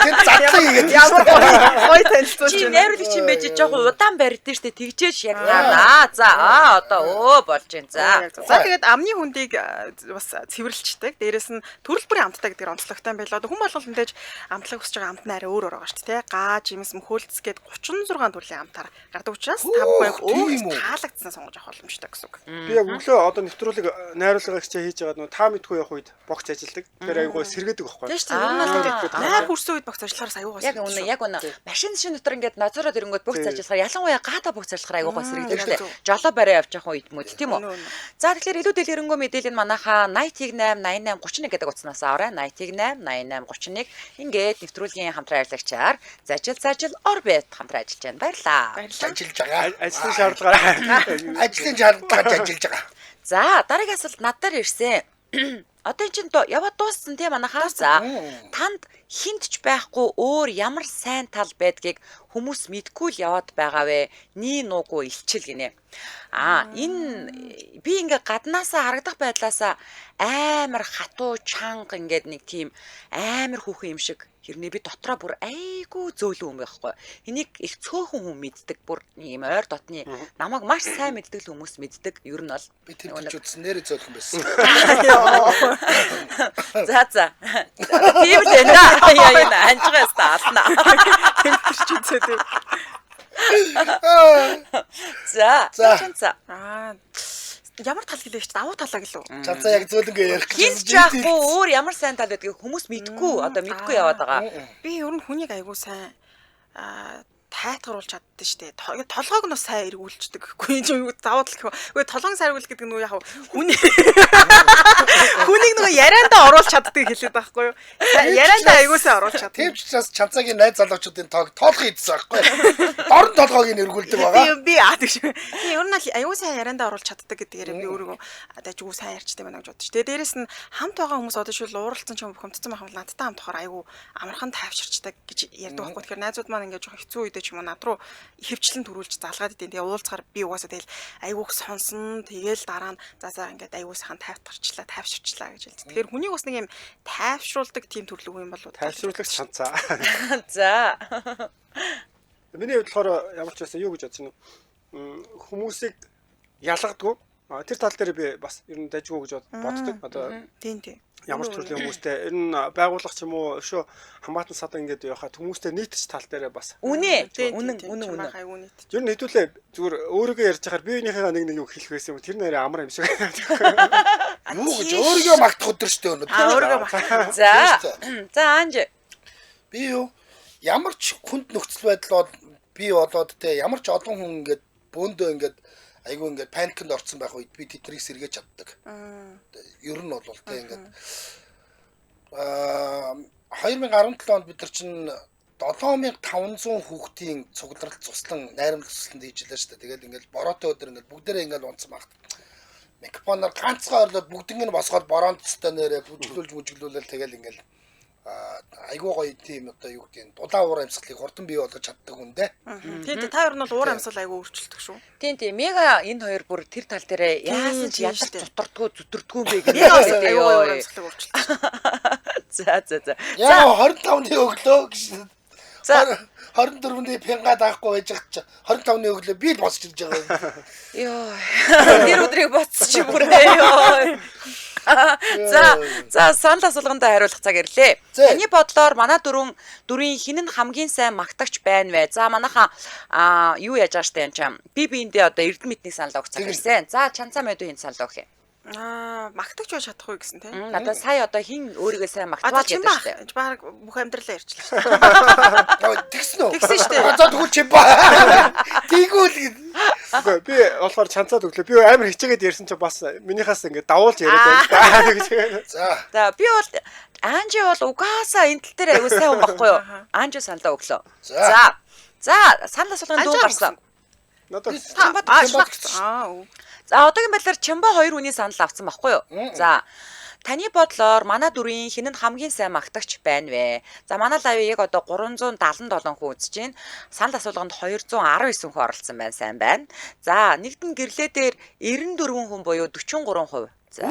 тэр задлан хийгээд Ямар гоё танилцуулж Чи байна. найруулагч юм байж жоохон удаан барьдээ штэ тэгжээж яг наа. За аа одоо өө болж гин за. За тэгээд амны хүндийг бас цэвэрлждэг. Дээрээс нь төрөл бүрийн амттай гэдгээр онцлогтой юм байлаа. Одоо хүн болгол мэдээж амтлаг хүсэж байгаа амт нь арай өөр өөр байгаа шүү дээ. Гаа, жимс, мөхөөлц гээд 36 төрлийн амтаар гардаг учраас та бүхэн яг тийм өөр үү? таалагдсан сонгож авах боломжтой гэсэн үг. Би яг өглөө одоо нэвтрүүлэг найруулга хичээ хийж байгаа нөгөө та мэдгүй явах үед богц ажилдаг. Тэгэхээр айгуу сэргээдэг байхгүй. Тийм шүү дээ. Ер нь бол тэгээд найр хүрсэн үед богц ажиллахаар аюу гоо. Яг үнэ яг үнэ. Машин шин дотор ингээд ноцороод ирэнгүүт бөгц ажиллахаар ялангуяа гата бөгц ажиллахаар айгуу гоо сэргэдэг штэ. Жолоо барай явж явах үед мөд тийм үү. За тэгэхээр илүү дэлгэрэнгүй мэдээлэл нь манайхаа 88 88 31 гэдэг утаснаас аваарай. 88 88 31 ингээд нэвтрүүлгийн хамтран ажиллагчаар Зажил Зажил Orbit хамтран ажиллаж байна. Баярлалаа. Баярлалаа. ажиллаж байгаа. Ажлын шаардлагаар Ажлын шаардлагаар ажиллаж байгаа. За дараагийн асуулт над дээр ирсэн. Одоо эн чинь яваад дууссан тийм манайхаа. За танд хинт ч байхгүй өөр ямар сайн тал байдгийг хүмүүс мэдгүй л яваад байгаа вэ? Нии нуугүй илчил гинэ. Аа энэ би ингээ гаднаасаа харагдах байдлаасаа амар хатуу чанга ингээд нэг тийм амар хүүхэн юм шиг хэрнээ би дотроо бүр айгүй зөөлөн юм байхгүй. Энийг их цөөхөн хүн мэддэг. Бүр нэг юм ойр дотны намайг маш сайн мэддэг л хүмүүс мэддэг. Ер нь бол би тэр ч үзсэн нэрээ зөөлхөн байсан. За за. Тийм л байна. Яа энэ анжгаа яста ална. Тэмтэрч үзээ тийм. За. За. Аа ямар тал гэлээ ч давуу талаа гэлүү. Чацаа яг зөөлөнгөө ярих гэж. Хинт ч яахгүй өөр ямар сайн тал байдгийг хүмүүс мэдгүй одоо мэдгүй яваад байгаа. Би ер нь хүнийг айгүй сайн тайтгаруулж чаддсан шүү дээ. Толгойг нь сайн эргүүлждэг гэхгүй юм давуу тал гэхгүй. Үгүй толгойн сайн эргүүлэх гэдэг нь нөгөө яг хүнийг нөгөө яриандаа оруулж чаддаг хэлээд байгаа байхгүй юу? Яриандаа айгүй сайн оруулж чаддаг. Тийм ч учраас Чанцаагийн найз залуучуудын тоог тоолох хийдсэн байхгүй юу? Дорн толгойг нь эргүүлдэг байгаа. Би аа тэгш. Тийм ер нь л айгүй сайн яриандаа оруулж чаддаг гэдгээр би өөрийгөө дажгүй сайн ярьчтай байна гэж бодчих. Тэгээ дээрэс нь хамт байгаа хүмүүс одоо шил ууралцсан ч юм бухимдсан байх юм бол надтай хамт болохоор айгүй амархан тайвширчдаг гэж ярьдаг байхгүй. Тэгэхээр найзууд маань ингээд жоохон хэцүү үедээ ч юм уу над руу ихэвчлэн төрүүлж залгаад идэв. Тэгээ уулзахаар би угаасаа тэгэл айгүйх сонсон. Тэгэл дараа нь за ингээд айгүй сайхан тайвтарчлаа, тайвширчлаа гэж хэлдэг. Тэгэхээр хүнийг бас нэг юм тайвшруулдаг тийм төрлөг юм болов уу? Тайвшруулах шанцаа. За. Миний хувьд болохоор ямар ч байсан юу гэж бодсон нь хүмүүсийг ялгадгүй. Тэр тал дээр би бас ер нь дайжгүй гэж боддог. Одоо тийм тийм. Ямар ч төрлийн хүмүүстэй ер нь байгууллага ч юм уу өшөө хамгаалсан садан ингээд явахад хүмүүстэй нийтж тал дээрээ бас үнэ үнэн үнэн үнэн. Ер нь хэдүүлээ зүгээр өөрийгөө ярьж байхаар биеийнхээ нэг нэг юу хэлэх байсан юм. Тэр нэрээ амар юм шиг. Юу гэж өөрийгөө магтах өдөр шүү дээ өнөөдөр. Аа өөрийгөө магтах. За. За Анж. Би юу ямар ч хүнд нөхцөл байдал бол би болоод те ямар ч олон хүн ингээд бөөндөө ингээд айгүй ингээд паникнд орсон байх үед би тэднийг сэргээж чаддаг. Ер нь бол те ингээд 2017 онд бид нар чинь 7500 хүүхдийн цугларал цуслан найрамдал цусланд хийж илээ шүү дээ. Тэгээд ингээд бороотой өдөр ингээд бүгдээрээ ингээд унтсан багт. Микрофоноор ганцхан орлоод бүгднийг нь босгоод бороонд цэстэй нэрээ бүжиглүүлж мүжиглүүлэл тэгэл ингээд айгүй гоё тийм одоо юу гэдэг нь дулаан уур амьсгалыг хурдан бий болгож чаддаг хүн дээ. Тийм тийм та ер нь бол уур амьсгал айгүй өөрчлөлтөх шүү. Тийм тийм мега энэ хоёр бүр тэр тал дээрээ яасан ч ядарч зутардгүй зүтэрдгүй юм бэ гэх айгүй гоё уур амьсгалыг өөрчилдөг. За за за. Яа 25-ны өглөө гэж. За 24-ний пинга даахгүй байж хат чи 25-ны өглөө би л босч ирж байгаа. Йоо. Тэр өдрийг бодсоч бүр ёо. За за санал асуулгандаа хариулах цаг ирлээ. Таны бодлоор манай дөрвийн хэн нь хамгийн сайн магтагч байна вэ? За манайхаа юу яаж байгаа штэ энэ чам. Би биэндээ одоо Эрдэнэ мэдний санал өгөх цаг ирсэн. За Чанцаа мэдүү хэн санал өгөх юм? Аа магтагч байж чадахгүй гэсэн тийм. Одоо сая одоо хин өөрийгөө сайн магтвал гэдэг штэ. Бараг бүх амьдралаа ярьчлаа штэ. Тэгсэн үү? Тэгсэн штэ. За тэгвэл чимба. Тэгвэл гэд. Үгүй би болохоор чанцаад өглөө. Би амар хичээгээд ярьсан чинь бас минийхээс ингээд давуулж яриад байна гэж. За. За би бол Анжи бол угаасаа энэ тал дээр аягүй сайн хүн баггүй юу? Анжи саналаа өглөө. За. За санал асуулгын дүүн гарсан. Надад Чимба. За одоогийн байдлаар Чимба хоёр хүний санал авсан баггүй юу? За таны бодлоор манай дөрвийн хэн нь хамгийн сайн магтагч байна вэ? За манай лайв яг одоо 377 хүн үзэж байна. Санал асуулганд 219 хүн оролцсон байна, сайн байна. За нэгдэн гэрлээ дээр 94 хүн буюу 43%. За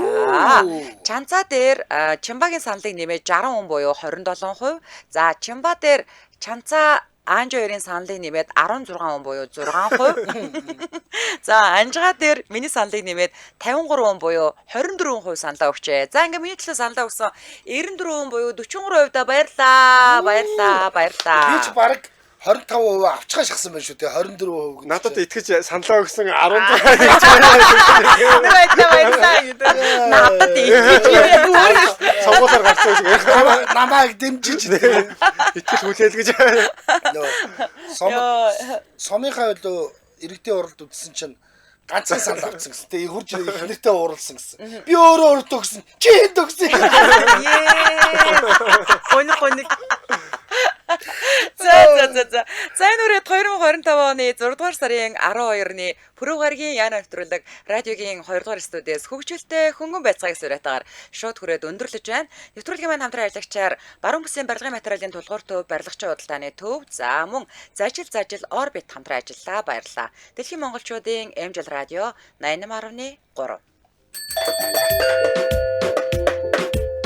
Чанцаа дээр Чимбагийн саналыг нэмээд 60 хүн буюу 27%. За Чимба дээр Чанцаа Анжи хоёрын саналыг нэмээд 16 хүн буюу 6%. За Анжига дээр миний саналыг нэмээд 53 хүн буюу 24% саналаа өгчээ. За ингээ миний төлөө саналаа өгсөн 94 хүн буюу 43% да баярлаа. Баярлаа, баярлаа. Би ч баг 25% авчгаа шахсан байх шүү дээ. 24%. Надад итгэж саналаа өгсөн 16 гэж баярлаа гэдэг. Надад итгэж сонгуулаар гарсан шиг. Намайг дэмжиж итгэл хүлээл гэж. Сомынхаа хөлөө иргэдийн уралд үзсэн чинь ганцхан санал авсан гэсэн. Тэгээ хурж их нэртэй ууралсан гэсэн. Би өөрөө өөртөө гэсэн. Чи энд өгсөн. Гониг гониг. За за за за. За энэ үрээд 2025 оны оны 6 дугаар сарын 12-ны Пүрэв гарагийн Яна нэвтрүүлэг радиогийн 2 дугаар студиэс хөгжилтэй хөнгөн байцгааг суурьтайгаар шууд хүрээд өндөрлөж байна. Нэвтрүүлгийн маань хамтран ажиллагчаар Баруун бүсийн барилгын материалын тулгуур төв, барилгачийн худалдааны төв, за мөн зажил зажил орбит хамтран ажиллалаа. Баярлалаа. Дэлхийн монголчуудын MJL радио 88.3.